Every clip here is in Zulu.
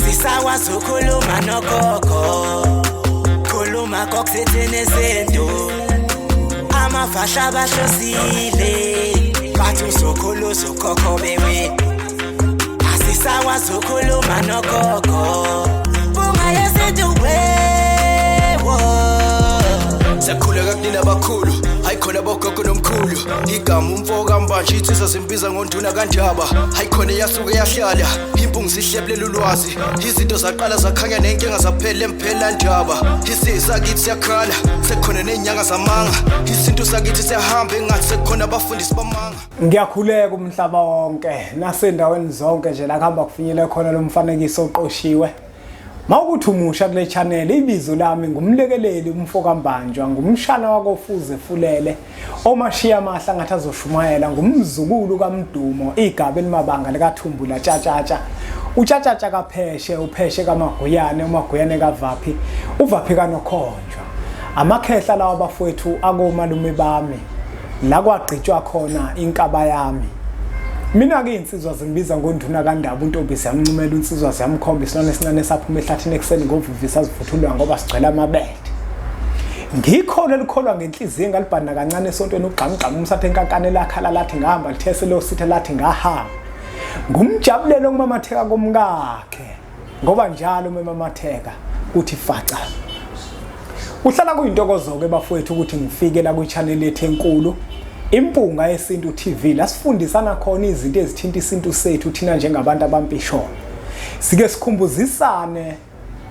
Asisakwazi ukukhuluma nogogo, khuluma kokusithini isintu. Amafahla bahlosile, bathi uzokhuluza ukhokho bewe. Asisakwazi ukukhuluma nogogo, bunga yesintu wewo. Siyakhuleka kunina abakhulu, hayi khona bogogo nomkhulu. Igama umfo kaMbanje, insizwa zimbiza ngonduna kaNdaba. Hayi khona iyasuke yahlala impungu, sihlebulela ulwazi. Izinto zaqala zakhanya nenkinga zaphela emphela ndaba. Isisakithi siyakhala, sekukhona ney'nyanga zamanga. Isintu sakithi siyahamba engathi sekukhona abafundisi bamanga. Ngiyakhuleka umhlaba wonke nasendaweni zonke nje la kuhamba kufinyele khona lo mfanekiso oqoshiwe. Mawukuthi umusha kule channel, ibizo lami ngumlekeleli umfo kaMbanjwa, ngumshana wakoFuze Fulele, omashiya amahla ngathi azoshumayela, ngumzukulu kaMdumo, igaba elimabanga likaThumbu laTshatshatsha. UTshatshatsha kaPheshe, uPheshe kaMaguyane, uMaguyane kaVaphi, uVaphi kaNokhonjwa. Amakhehla lawa bafowethu akomalume bami. La kwagqitshwa khona inkaba yami. Mina-ke iy'nsizwa zingibiza ngonduna kaNdaba, untombi ziyamncumela, unsizwa ziyamkhomba, isilwane esincane esaphuma ehlathini ekuseni ngovivi sazivuthulula ngoba sigcwele amabele. Ngikholwa elikholwa ngenhliziyo engalibhani nakancane esontweni, ugqamugqamu umsathe enkankane lakhala lathi ngahamba, lithese losithe lathi ngahamba. Ngumjabulelo okumamatheka komkakhe ngoba njalo uma emamatheka kuthi faca. Kuhlala kuyintokozo-ke bafowethu ukuthi ngifike la kwi-channel yethu enkulu Impunga Yesintu TV, la sifundisana khona izinto ezithinta isintu sethu thina njengabantu abampisholo. Sike sikhumbuzisane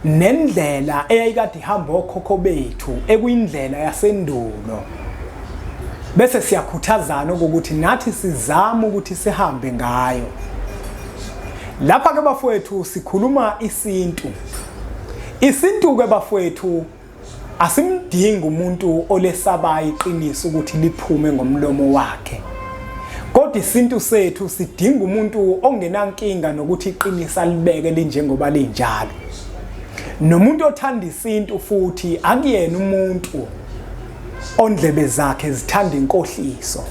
nendlela eyayikade ihamba okhokho bethu, ekuyindlela yasendulo, bese siyakhuthazana ukuthi nathi sizame ukuthi sihambe ngayo. Lapha ke bafowethu sikhuluma isintu. Isintu ke bafowethu asimdingi umuntu olesabayo iqiniso ukuthi liphume ngomlomo wakhe. Kodwa isintu sethu sidinga umuntu ongenankinga nokuthi iqiniso alibeke linjengoba linjalo. Nomuntu othanda isintu futhi akuyena umuntu ondlebe zakhe zithanda inkohliso.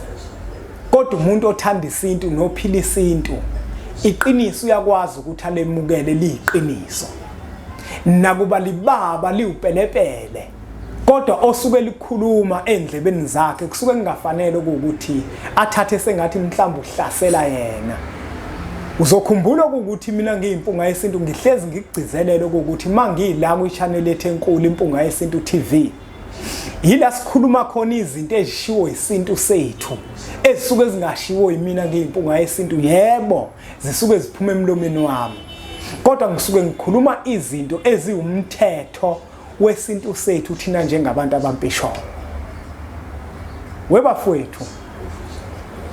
Kodwa umuntu othanda isintu nophila isintu, iqiniso uyakwazi ukuthi alemukele liyiqiniso. Nakuba libaba liwupelepele, kodwa osuke likhuluma endlebeni zakhe kusuke kungafanele ukuthi athathe sengathi mhlawumbe uhlasela yena. Uzokhumbula ukuthi mina ngiyimpunga yesintu ngihlezi ngikugcizelela ukuthi mangila kwi-channel yethu enkulu Impunga Yesintu TV, yila sikhuluma khona izinto ezishiwo isintu sethu ezisuke zingashiwo yimina ngiyimpunga yesintu. Yebo, zisuke ziphuma emlomeni wami, kodwa ngisuke ngikhuluma izinto eziwumthetho wesintu sethu thina njengabantu abampisholo. Webafowethu,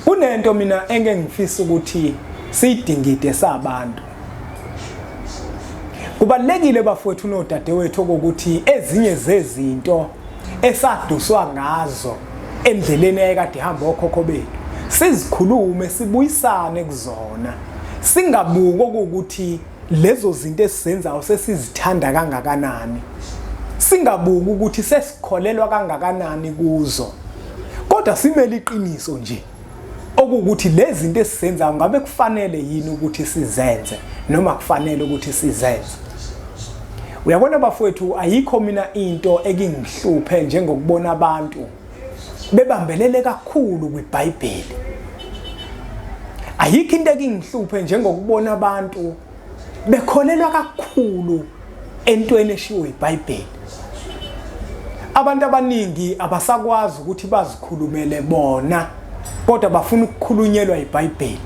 kunento mina engeke ngifisa ukuthi siyidingide sabantu. Kubalulekile bafowethu nodadewethu ukuthi ezinye zezinto esaduswa ngazo endleleni eyayikade ihamba okhokho bethu sizikhulume, sibuyisane kuzona, singabuki okuwukuthi lezo zinto esizenzayo sesizithanda kangakanani, singabuki ukuthi sesikholelwa kangakanani kuzo, kodwa simele iqiniso nje okuwukuthi lezi zinto esizenzayo ngabe kufanele yini ukuthi sizenze noma kufanele ukuthi sizenze. Uyabona bafowethu, ayikho mina into ekingihluphe njengokubona abantu bebambelele kakhulu kwiBhayibheli. Ayikho into ekingihluphe njengokubona abantu bekholelwa kakhulu entweni eshiwo iBhayibheli. Abantu abaningi abasakwazi ukuthi bazikhulumele bona, kodwa bafuna ukukhulunyelwa iBhayibheli.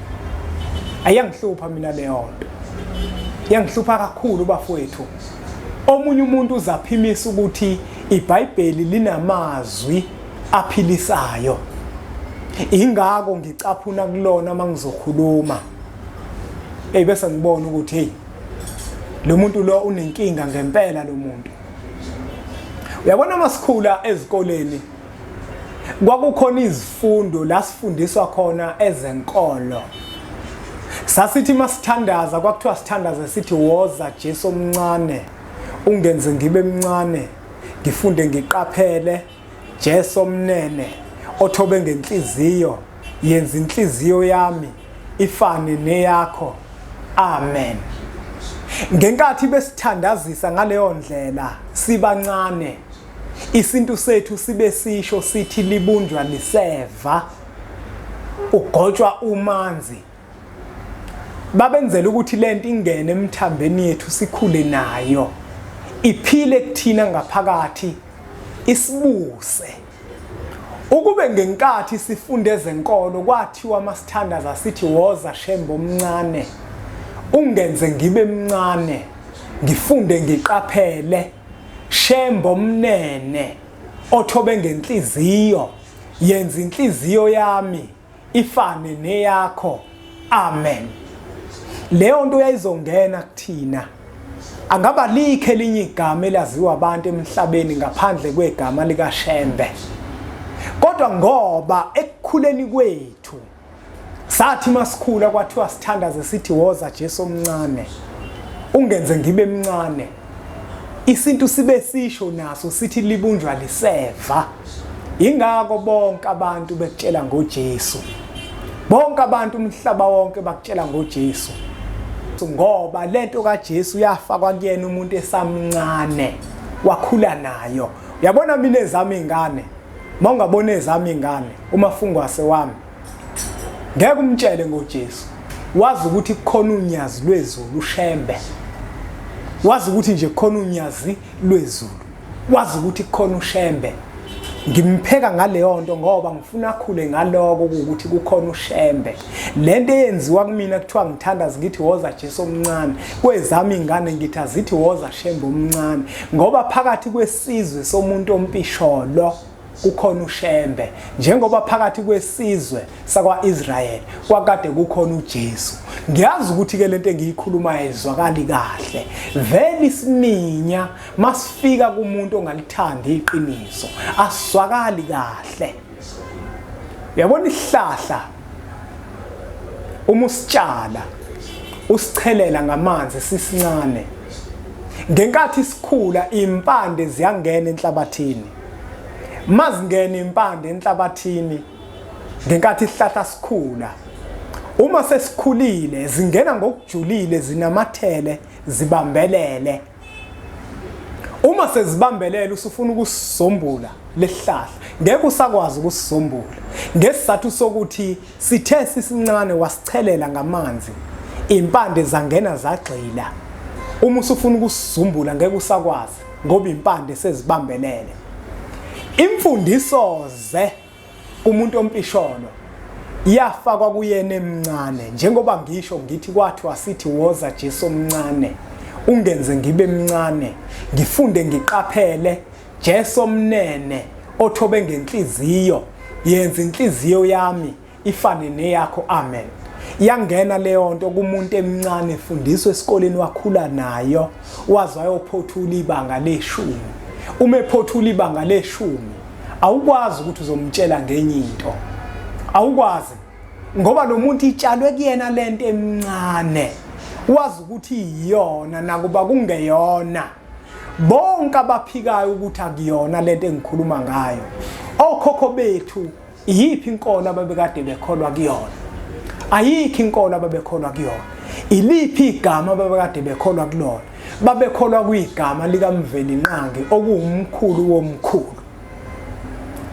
Ayangihlupha mina leyo nto, iyangihlupha kakhulu bafowethu. Omunye umuntu uzaphimisa ukuthi iBhayibheli linamazwi aphilisayo, ingakho ngicaphuna kulona uma ngizokhuluma. Hey, bese ngibona ukuthi hey, lo muntu lo unenkinga ngempela lo muntu. Uyabona, masikhula ezikoleni kwakukhona izifundo la sifundiswa khona ezenkolo. Sasithi masithandaza, kwakuthiwa sithandaze sithi, "Woza Jesu omncane, ungenze ngibe mncane, ngifunde ngiqaphele. Jesu omnene othobe ngenhliziyo, yenza inhliziyo yami ifane neyakho. Amen." Ngenkathi besithandazisa ngaleyo ndlela sibancane, isintu sethu sibe sisho sithi libunjwa liseva, ugotshwa umanzi. Babenzela ukuthi lento ingene emthambeni yethu sikhule nayo, iphile kuthina ngaphakathi, isibuse. Ukube ngenkathi sifunda ezenkolo kwathiwa masithandaza sithi woza Shembe omncane, ungenze ngibe mncane, ngifunde ngiqaphele, Shembe omnene othobe ngenhliziyo, yenza inhliziyo yami ifane neyakho. Amen. Leyo nto yayizongena kuthina. Angaba likhe elinye igama elaziwa abantu emhlabeni ngaphandle kwegama likaShembe. Kodwa ngoba ekukhuleni kwethu sathi masikhula kwathiwa sithandaze sithi woza Jesu omncane, ungenze ngibe mncane. Isintu sibe sisho naso sithi libunjwa liseva. Ingakho bonke abantu bekutshela ngoJesu. Bonke abantu umhlaba wonke bakutshela ngoJesu. Ngoba lento kaJesu yafakwa kuyena umuntu esamncane, wakhula nayo. Uyabona mina ezami ingane, mawungabona ezami ingane, umafungwase wami, ngeke umtshele ngoJesu. Wazi ukuthi kukhona unyazi lwezulu uShembe. Wazi ukuthi nje kukhona unyazi lwezulu. Wazi ukuthi kukhona uShembe. Ngimpheka ngaleyo nto ngoba ngifuna akhule ngaloko ukuthi kukhona uShembe. Lento eyenziwa kumina kuthiwa ngithandaza ngithi woza Jesu omncane, kwezami ingane ngithi azithi woza Shembe omncane, ngoba phakathi kwesizwe somuntu ompisholo kukhona uShembe, njengoba phakathi kwesizwe sakwa-Israyeli kwakade kukhona uJesu. Ngiyazi ukuthi ke lento engiyikhulumayo izwakali kahle. Vele isiminya masifika kumuntu ongalithandi iqiniso asizwakali kahle. Uyabona isihlahla uma usitshala usichelela ngamanzi sisincane, ngenkathi sikhula impande ziyangena enhlabathini. Mazingena impande enhlabathini ngenkathi isihlahla sikhula, uma sesikhulile zingena ngokujulile, zinamathele, zibambelele. Uma sezibambelele usufuna ukusizombula lesihlahla, ngeke usakwazi ukusizombula ngesizathu sokuthi sithe sisincane wasichelela ngamanzi, impande zangena zagxila. Uma usufuna ukusizumbula ngeke usakwazi ngoba impande sezibambelele. Imfundiso ze kumuntu ompisholo yafakwa kuyena emncane, njengoba ngisho ngithi kwathiwa sithi woza Jesu omncane, ungenze ngibe mncane, ngifunde ngiqaphele, Jesu omnene othobe ngenhliziyo, yenza inhliziyo yami ifane neyakho. Amen. Yangena leyo nto kumuntu emncane, efundiswa esikoleni, wakhula nayo, waze wayophothula ibanga leshumi. Uma ephothula ibanga leshumi, awukwazi ukuthi uzomtshela ngenye into, awukwazi, ngoba lo muntu itshalwe kuyena lento emncane, wazi ukuthi iyona nakuba kungeyona. Bonke abaphikayo ukuthi akuyona lento engikhuluma ngayo, okhokho bethu iyiphi inkolo ababekade bekholwa kuyona? Ayikho inkolo ababekholwa kuyona. Iliphi igama ababekade bekholwa kulona? Babekholwa kwigama likaMvelinqangi okuwumkhulu womkhulu.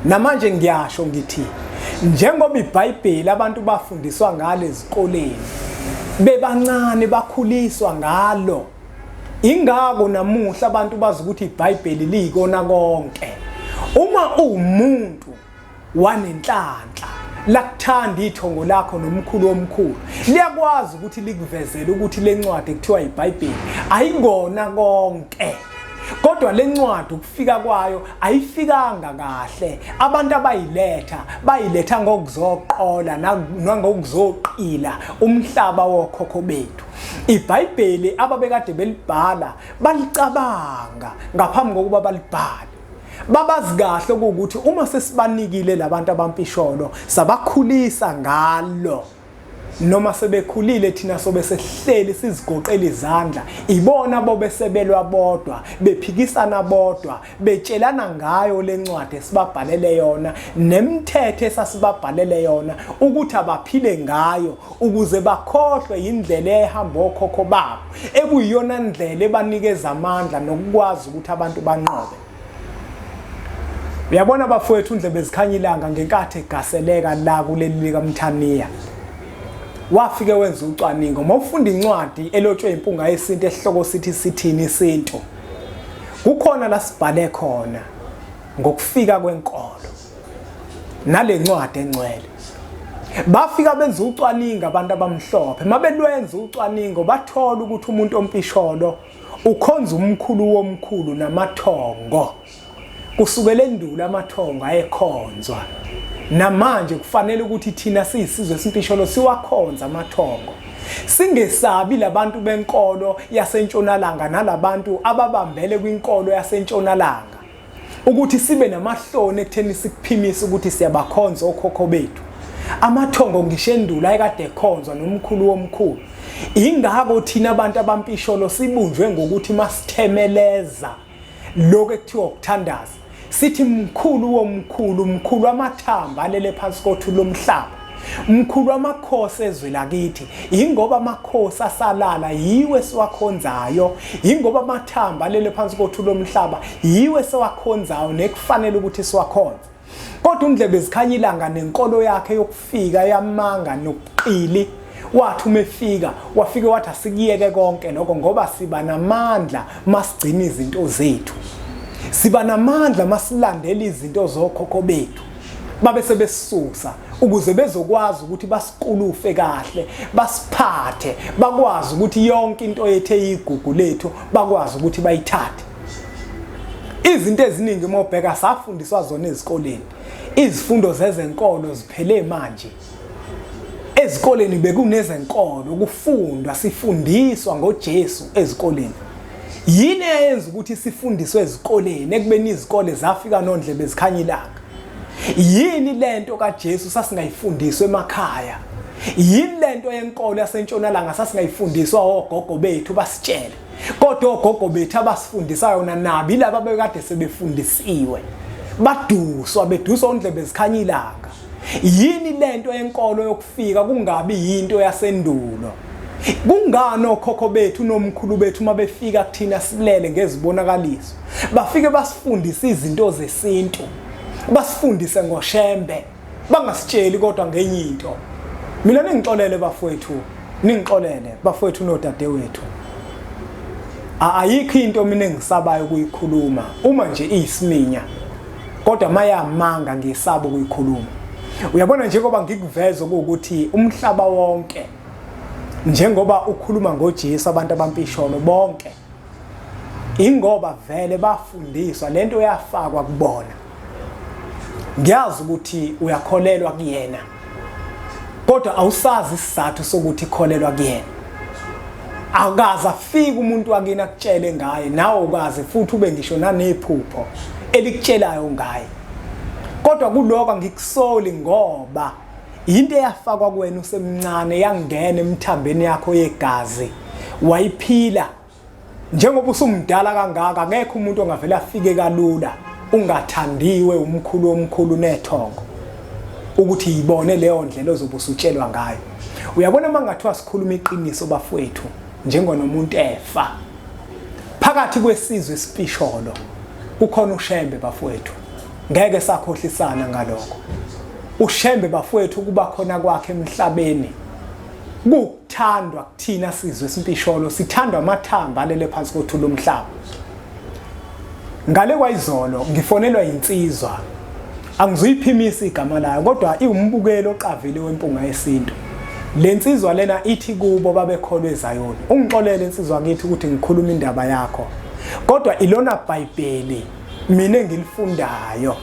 Namanje ngiyasho ngithi njengoba iBhayibheli abantu bafundiswa ngalo ezikoleni bebancane, bakhuliswa ngalo, ingakho namuhla abantu bazi ukuthi iBhayibheli liyikona konke. Uma uwumuntu wanenhlanhla, lakuthanda ithongo lakho nomkhulu omkhulu, liyakwazi ukuthi likuvezele ukuthi le ncwadi ekuthiwa iBhayibheli ayikona konke, kodwa le ncwadi ukufika kwayo ayifikanga kahle. Abantu abayiletha bayiletha ngokuzoqola nangokuzoqila umhlaba wokhokho bethu. IBhayibheli ababekade belibhala balicabanga ngaphambi kokuba balibhale. Babazi kahle ukuthi uma sesibanikile labantu abampisholo sabakhulisa ngalo, Noma sebekhulile thina sobe sesihleli sizigoqela izandla, ibona bobe sebelwa bodwa, bephikisana bodwa, betshelana ngayo lencwadi esibabhalele yona nemithetho esasibabhalele yona ukuthi abaphile ngayo ukuze bakhohlwe yindlela ehamba okhokho babo, ekuyiyona ndlela ebanikeza amandla nokukwazi ukuthi abantu banqobe. Uyabona bafowethu, uNdlebe zikhanya ilanga ngenkathi egaseleka la kuleli likaMthaniya, wafike wenza ucwaningo. Uma ufunda incwadi elotshwe impunga yesintu esihloko sithi Sithini Isintu, kukhona la sibhale khona ngokufika kwenkolo nale ncwadi engcwele. Bafika benza ucwaningo abantu abamhlophe, mabelwenza ucwaningo bathola ukuthi umuntu ompisholo ukhonza umkhulu womkhulu namathongo. Kusukela endulo amathongo ayekhonzwa, namanje kufanele ukuthi thina siyisizwe esimpisholo siwakhonza amathongo, singesabi labantu benkolo yasentshonalanga nalabantu ababambele kwinkolo yasentshonalanga, ukuthi sibe namahloni ekutheni sikuphimise ukuthi siyabakhonza okhokho bethu. Amathongo ngisho endulo ayekade ekhonzwa nomkhulu womkhulu. Ingakho thina abantu abampisholo sibunjwe ngokuthi masithemeleza lokho ekuthiwa ukuthandaza, sithi mkhulu womkhulu, mkhulu amathamba alele phansi kothuli lomhlaba, mkhulu amakhosi ezwe lakithi. Ingoba amakhosi asalala yiwe siwakhonzayo, ingoba amathamba alele phansi kothuli lomhlaba yiwe siwakhonzayo nekufanele ukuthi siwakhonze. Kodwa uNdlebe zikhanya ilanga nenkolo yakhe yokufika yamanga nobuqili, wathi uma efika wafike wathi asikuyeke konke lokho, ngoba siba namandla masigcina izinto zethu, siba namandla masilandela izinto zokhokho bethu. Babe sebesisusa ukuze bezokwazi ukuthi basikulufe kahle, basiphathe, bakwazi ukuthi yonke into yethu eyigugu lethu bakwazi ukuthi bayithathe. Izinto eziningi uma ubheka safundiswa zona ezikoleni. Izifundo zezenkolo ziphele manje. Ezikoleni bekunezenkolo, kufundwa, sifundiswa ngoJesu ezikoleni. Yini eyenza ukuthi sifundiswe ezikoleni ekubeni izikole zafika nondlebe zikhanya ilanga? Yini lento kaJesu sasingayifundiswa emakhaya? Yini lento yenkolo yasentshonalanga sasingayifundiswa ogogo bethu basitshele? Kodwa ogogo bethu abasifundisayo yona nabo ilaba bekade sebefundisiwe, baduswa, beduswa ondlebe zikhanya ilanga. Yini lento yenkolo yokufika kungabi yinto yasendulo? Kungani okhokho bethu nomkhulu bethu uma befika kuthina silele ngezibonakaliso bafike basifundise izinto zesintu, basifundise ngoShembe, bangasitsheli kodwa ngenye into? Mina ningixolele bafowethu, ningixolele bafowethu nodadewethu, ayikho into mina engisabayo ukuyikhuluma uma nje iyisiminya, kodwa mayamanga ngiyesaba ukuyikhuluma. Uyabona, njengoba ngikuveza ukuthi umhlaba wonke njengoba ukhuluma ngoJesu, abantu abampisholo bonke, ingoba vele bafundiswa lento yafakwa kubona. Ngiyazi ukuthi uyakholelwa kuyena, kodwa awusazi isizathu sokuthi kholelwa kuyena. Akaze afike umuntu wakini akutshele ngaye, nawe ukaze futhi ube ngisho nanephupho elikutshelayo ngaye. Kodwa kuloko angikusoli, ngoba into eyafakwa kuwena usemncane yangena emthambeni yakho yegazi, wayiphila. Njengoba usumdala kangaka, akekho umuntu ongavele afike kalula ungathandiwe umkhulu omkhulu nethongo ukuthi yibone leyo ndlela ozobe usutshelwa ngayo. Uyabona, uma ngathiwa sikhuluma iqiniso bafowethu, njengonomuntu efa phakathi kwesizwe esipisholo kukhona uShembe bafowethu, ngeke sakhohlisana ngalokho. uShembe bafowethu, kuba khona kwakhe emhlabeni kuthandwa kuthina sizwe simpisholo, sithandwa amathamba alele phansi kothuli lomhlaba. Ngale kwayizolo ngifonelwa insizwa, angizuyiphimisa igama layo, kodwa iwumbukeli oqavile wempunga yesintu. Le nsizwa lena ithi kubo babekholwa eZayoni. Ungixolele insizwa kithi ukuthi ngikhuluma indaba yakho, kodwa ilona Bhayibheli mina engilifundayo.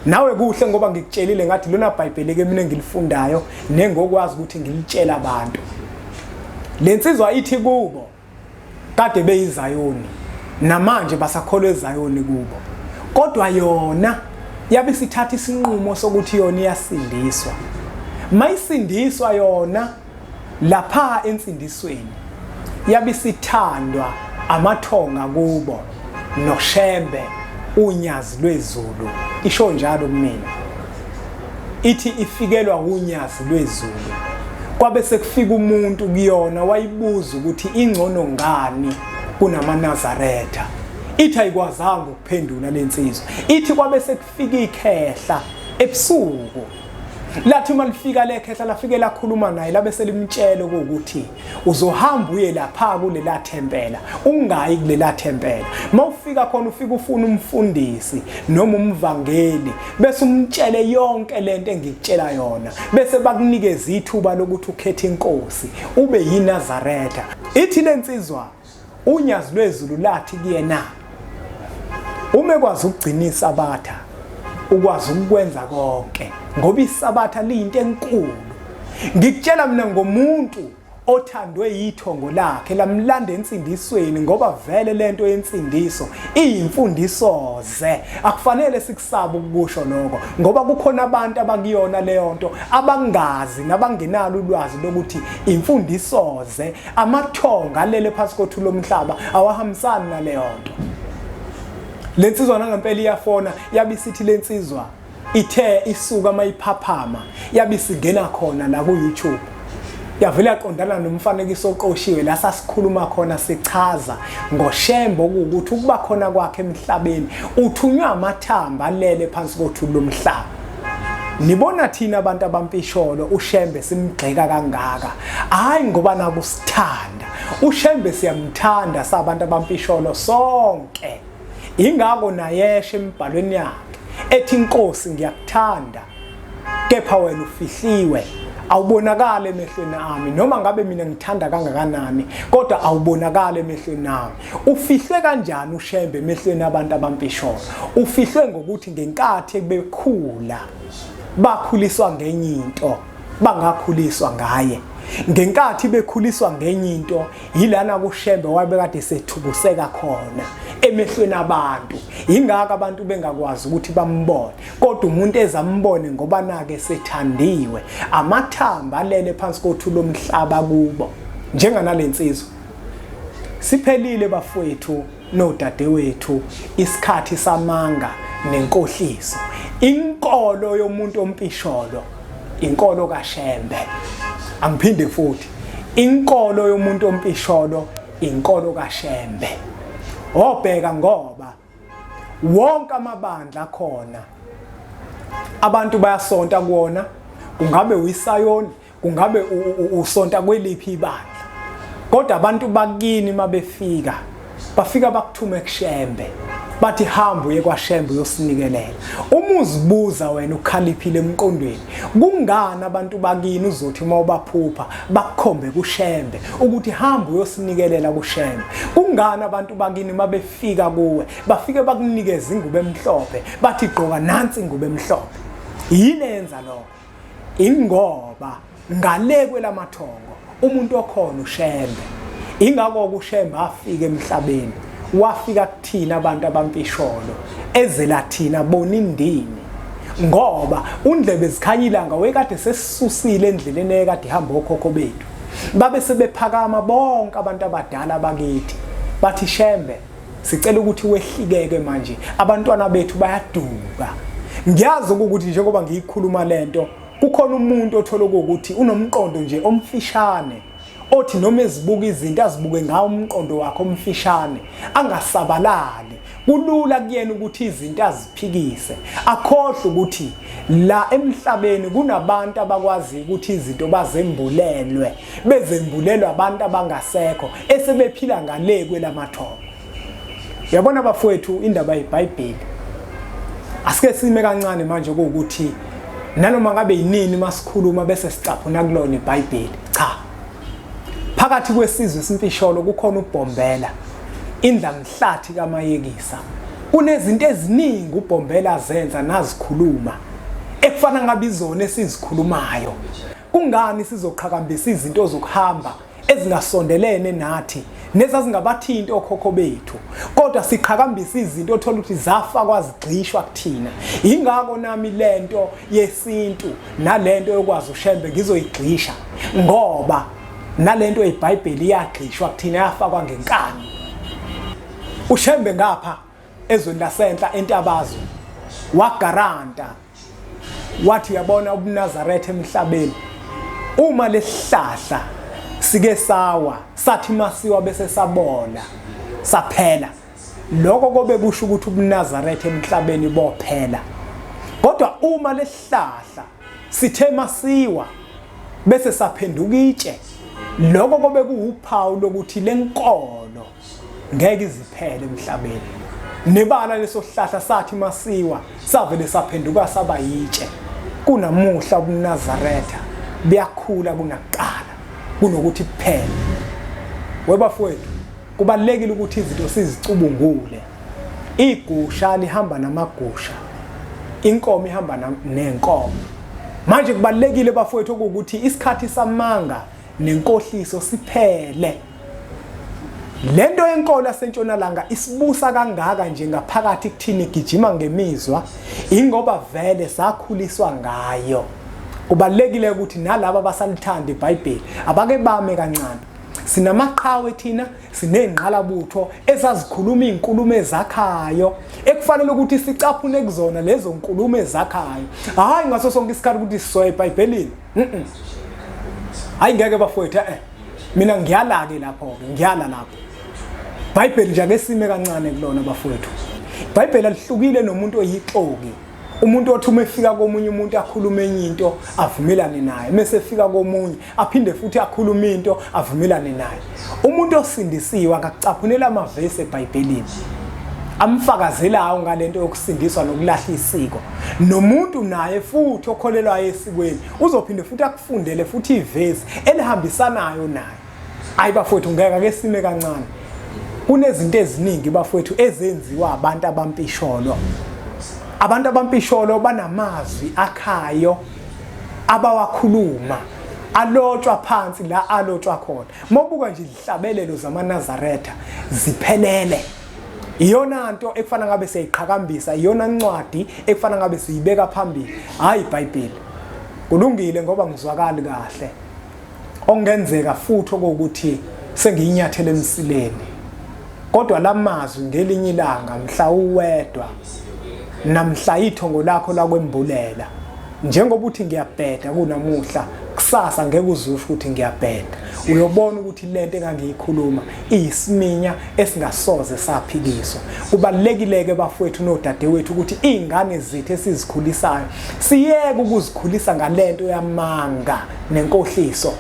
Nawe kuhle ngoba ngikutshelile ngathi lona Bhayibheli ke mina engilifundayo nengokwazi ukuthi ngilitshela abantu. Le nsizwa ithi kubo kade beyiZayoni, namanje basakholwa eZayoni kubo, kodwa yona yabe isithatha isinqumo sokuthi yona iyasindiswa. Mayisindiswa yona Lapha ensindisweni yabisithandwa amathonga kubo noShembe unyazi lwezulu isho njalo kumina ithi ifikelwa unyazi lwezulu kwabe sekufika umuntu kuyona wayibuza ukuthi ingcono ngani kunamaNazaretha ithi ayikwazanga ukuphendula lensizwa ithi kwabe sekufika ikhehla ebusuku lathi uma lifika lekhehla lafike lakhuluma naye labe selimtshela ukuthi uzohamba uye lapha kulela thempela ungayi kulela thempela uma ufika khona ufika ufuna umfundisi noma umvangeli bese umtshele yonke lento engikutshela yona bese bakunikeza ithuba lokuthi ukhethe inkosi ube yiNazaretha ithi lensizwa Unyazi lwezulu lathi kuyena, uma ekwazi ukugcina isabatha, ukwazi ukukwenza konke, ngoba isabatha liyinto enkulu. Ngikutshela mina ngomuntu othandwe yithongo lakhe lamlanda ensindisweni ngoba vele lento yensindiso iyimfundiso ze akufanele sikusabe ukukusho lokho ngoba kukhona abantu abakuyona leyo nto abangazi nabangenalo ulwazi lokuthi imfundiso ze Amathonga alele phansi kothuli lomhlaba awahambisani naleyo nto. Le nsizwa nangempela iyafona yabe isithi le nsizwa ithe isuka mayiphaphama yabe isingena khona la ku-YouTube yavele yaqondana nomfanekiso oqoshiwe la sasikhuluma khona sichaza ngoShembe okuwukuthi ukuba khona kwakhe emhlabeni uthunywa amathamba alele phansi kothuli lomhlaba. Nibona thina abantu abampisholo uShembe simgxeka kangaka. Hayi ngoba nakusithanda. UShembe siyamthanda sabantu abampisholo sonke. Ingakho nayeshe emibhalweni yakhe ethi inkosi ngiyakuthanda kepha wena ufihliwe awubonakali emehlweni ami noma ngabe mina ngithanda kangakanani kodwa awubonakali emehlweni ami Ufihlwe kanjani uShembe emehlweni abantu abampisholo? Ufihlwe ngokuthi ngenkathi bekhula bakhuliswa ngenye into bangakhuliswa ngaye. Ngenkathi bekhuliswa ngenye into yilana kuShembe wabekade sethukuseka khona emehlweni abantu. Yingakho abantu bengakwazi ukuthi bambone. Kodwa umuntu ezambone ngoba nake sethandiwe. Amathamba alele phansi kothuli lomhlaba kubo. Njenganalensizwa Siphelile bafowethu nodadewethu isikhathi samanga nenkohliso. Inkolo yomuntu ompisholo inkolo kaShembe. Angiphinde futhi inkolo yomuntu ompisholo inkolo kaShembe. Obheka ngoba wonke amabandla akhona abantu bayasonta kuwona kungabe uyisayoni kungabe usonta kweliphi ibandla kodwa abantu bakini mabefika bafika bakuthume kushembe bathi hamba uye kwaShembe uyosinikelela uma uzibuza wena ukhaliphile emqondweni kungani abantu bakini uzothi uma ubaphupha bakukhombe kuShembe ukuthi hamba uyosinikelela kuShembe kungani abantu bakini mabefika kuwe bafike bakunikeza ingubo emhlophe bathi gqoka nansi ingubo emhlophe yini eyenza lokho Ingoba ngale kwelamathongo umuntu okhona uShembe. Ingakho uShembe afika emhlabeni wafika kuthina abantu abampisholo ezela thina bona indini ngoba undlebe zikhanya ilanga wekade sesisusile endleleni ekade ihamba okhokho bethu babe sebephakama bonke abantu abadala bakithi bathi Shembe Sicela ukuthi wehlikeke manje abantwana bethu bayaduka. Ngiyazi ukuthi njengoba ngiyikhuluma lento kukhona umuntu othola ukuthi unomqondo nje omfishane othi noma ezibuka izinto azibuke ngawo umqondo wakhe omfishane angasabalali kulula kuyena ukuthi izinto aziphikise akhohlwe ukuthi la emhlabeni kunabantu abakwazi ukuthi izinto bazembulelwe bezembulelwa abantu abangasekho esebephila ngale kwelamathongo yabona bafowethu indaba yeBhayibheli asike sime kancane manje ukuthi nanoma ngabe yinini masikhuluma bese sicaphuna kulona iBhayibheli cha phakathi kwesizwe simpisholo kukhona ubhombela indlamhlathi kamayekisa kunezinto eziningi ubhombela azenza nazikhuluma ekufana ngabe izona esizikhulumayo Kungani sizoqhakambisa izinto zokuhamba ezingasondelene nathi nezazingabathinti okhokho bethu kodwa siqhakambisa izinto othola ukuthi zafakwa zigxishwa kuthina ingakho nami lento yesintu nalento yokwazi uShembe ngizoyigxisha ngoba Nalento iBhayibheli iyagxishwa kuthina yafakwa ngenkani. UShembe ngapha ezweni lasenhla entabazwe wagaranta wathi uyabona ubuNazaretha emhlabeni uma lesihlahla sike sawa sathi masiwa bese sabola saphela lokho kobe kusho ukuthi ubuNazaretha emhlabeni bophela kodwa uma lesihlahla sithe masiwa bese saphenduka itshe lokho kobe kuwuphawu lokuthi lenkolo ngeke iziphele emhlabeni nebala leso sihlahla sathi masiwa savele saphenduka saba yitshe kunamuhla ubuNazaretha buyakhula kunakuqala kunokuthi kuphele webafowethu kubalekile ukuthi izinto sizicubungule igusha lihamba namagusha inkomo ihamba nenkomo manje kubalekile bafowethu ukuthi isikhathi samanga nenkohliso siphele Lento yenkolo yasentshonalanga isibusa kangaka nje ngaphakathi kuthini igijima ngemizwa ingoba vele sakhuliswa ngayo. Kubalekile ukuthi nalabo abasalithanda iBhayibheli abake bame kancane. Sinamaqhawe thina, sinezingqalabutho ezazikhuluma izinkulumo ezakhayo ekufanele ukuthi sicaphune kuzona lezo nkulumo ezakhayo. Hayi ngaso sonke isikhathi ukuthi sisoya eBhayibhelini. Mhm. Hayi ngeke bafowethu eh. Mina ngiyala ke lapho ke, ngiyala lapho. Bhayibheli nje ake sime kancane kulona bafowethu. Bhayibheli alihlukile nomuntu oyixoki. Umuntu othi uma efika komunye umuntu akhulume enye into avumelane naye, mese efika komunye aphinde futhi akhulume into avumelane naye. Umuntu osindisiwe akakucaphunela amavesi eBhayibhelini amfakazelayo ngalento yokusindiswa nokulahla isiko. Nomuntu naye futhi okholelwayo esikweni uzophinde futhi akufundele futhi ivesi elihambisanayo naye. Hayi bafowethu ngeke ake sime kancane. Kunezinto eziningi bafowethu ezenziwa abantu abampisholo. Abantu abampisholo banamazwi akhayo abawakhuluma alotshwa phansi la alotshwa khona. Mawubuka nje izihlabelelo zamaNazaretha ziphelele. Iyona nto ekufana ngabe siyayiqhakambisa, iyona ncwadi ekufana ngabe siyibeka phambili, hayi iBhayibheli. Kulungile ngoba ngizwakali kahle. Okungenzeka futhi okuwukuthi sengiyinyathele emsileni. Kodwa lamazwi ngelinye ilanga mhla uwedwa namhla ithongo lakho lakwembulela njengoba uthi ngiyabheda kunamuhla kusasa ngeke uzusho ukuthi ngiyabheda uyobona ukuthi lento engangiyikhuluma iyisiminya esingasoze saphikiswa kubalekile-ke bafowethu nodadewethu ukuthi iy'ngane zethu esizikhulisayo siyeke ukuzikhulisa ngalento yamanga nenkohliso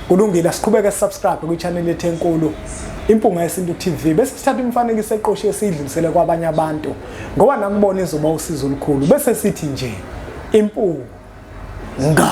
kulungile siqhubeke subscribe kwi-channel yethu enkulu Impunga Yesintu TV bese sithatha imifanekiso eqoshiwe siyidlulisele kwabanye abantu ngoba nakubona izoba usizo olukhulu bese sithi nje impunga.